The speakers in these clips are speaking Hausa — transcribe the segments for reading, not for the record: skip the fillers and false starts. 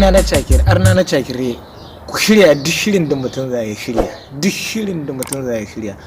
Arna na cakir, arna na cakire, ku shirya duk shirin da mutum za ya shirya, duk shirin da mutum za ya shirya.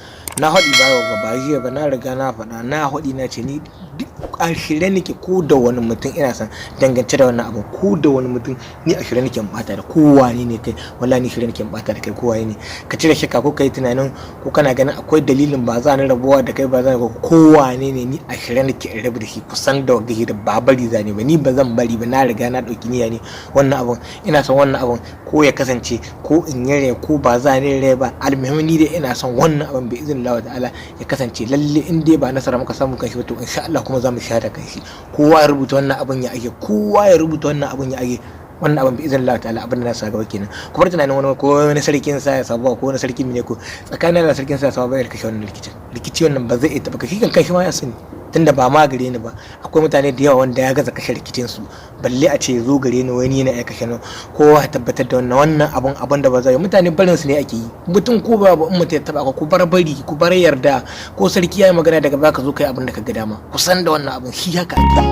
Na haɗi ba yau ba, ba jiya ba, na riga na faɗa, na haɗi, na ce ni duk a shirye nake ko da wani mutum ina son dangance da wannan abu, ko da wani mutum ni a shirye nake in bata da kowa ne kai. Wallahi ni shirye nake in bata da kai, kowa ne. Ka cire shakka ko kai tunanin ko kana ganin akwai dalilin ba za ni rabuwa da kai ba, za ni kowa ne ni a shirye nake in rabu da shi. Kusan da wanga da ba bari za ne ba, ni ba zan bari ba. Na riga na ɗauki niyya ne wannan abun, ina son wannan abun ko ya kasance ko in yi rai ko ba za ni rai ba. Almuhimmi ni dai ina son wannan abun bi izinin Allah ta'ala ya kasance lalle in dai ba nasara muka samu kan shi ba, to insha Allah kuma za mu sha da kan shi. Kowa ya rubuta wannan abun ya age, kowa ya rubuta wannan abun ya age. Wannan abun bi izinin Allah ta'ala abin da na sa gaba kenan. Kuma tunanin wani ko wani sarkin sa ya sabuwa ko wani sarkin mene ko tsakanin da sarkin sa ya sabuwa ya kashe wannan rikicin, rikici wannan ba zai iya taba kashi kan kashi ma ya sani, tunda ba ma gare ni ba. Akwai mutane da yawa wanda ya gaza kashe rikicin su, balle a ce zo gare ni wani yana ya kashe ni. Kowa ya tabbatar da wannan abun da ba zai mutane barin su ne ake yi. Mutum ko ba in mutum ya taba ka, ku bar bari, ku bar yarda. Ko sarki ya yi magana daga baka zo kai abin da ka ga dama. Ku san da wannan abun shi haka ake yi,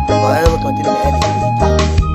ba wai mutum da ya